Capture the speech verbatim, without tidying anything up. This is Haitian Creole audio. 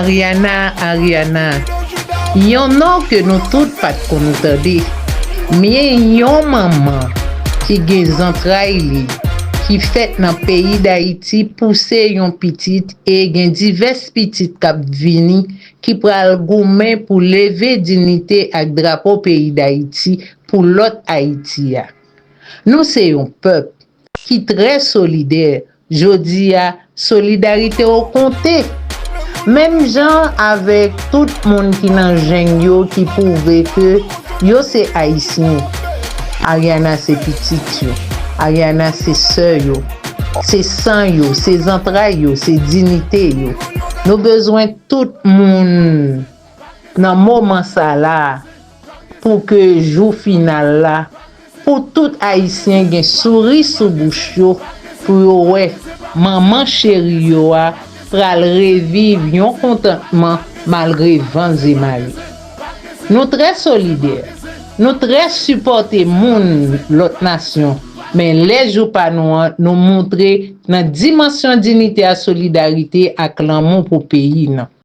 Ariana, Ariana, yon non ke nou tout pa t konn tande. Men yon manman ki gen zantray li, ki fèt nan peyi Dayiti, pouse yon pitit e gen divès pitit k ap vini ki pral goumen pou leve diyite ak drapo peyi Dayiti pou lòt Ayiti a. Nou se yon pèp ki trè solidè. Jodi a, solidarite w konte. Menm jan avèk tout moun ki nan jeng yo ki pwouve ke yo se Ayisyen. Ariana se pitit yo. Ariana se sè yo. Se san yo, se zantray yo, se diyite yo. Nou bezwen tout moun nan moman sa la pou ke jou final la, pou tout Ayisyen gen souri sou bouch yo, pou yo wè manman cheri yo a pral reviv yon kontantman malgre van e mare. Nou trè solidè, nou trè sipòte moun lòt nasyon, men lè jou pa nou an, nou montre nan dimansyon diyite a solidarite ak lanmou pou peyi nou.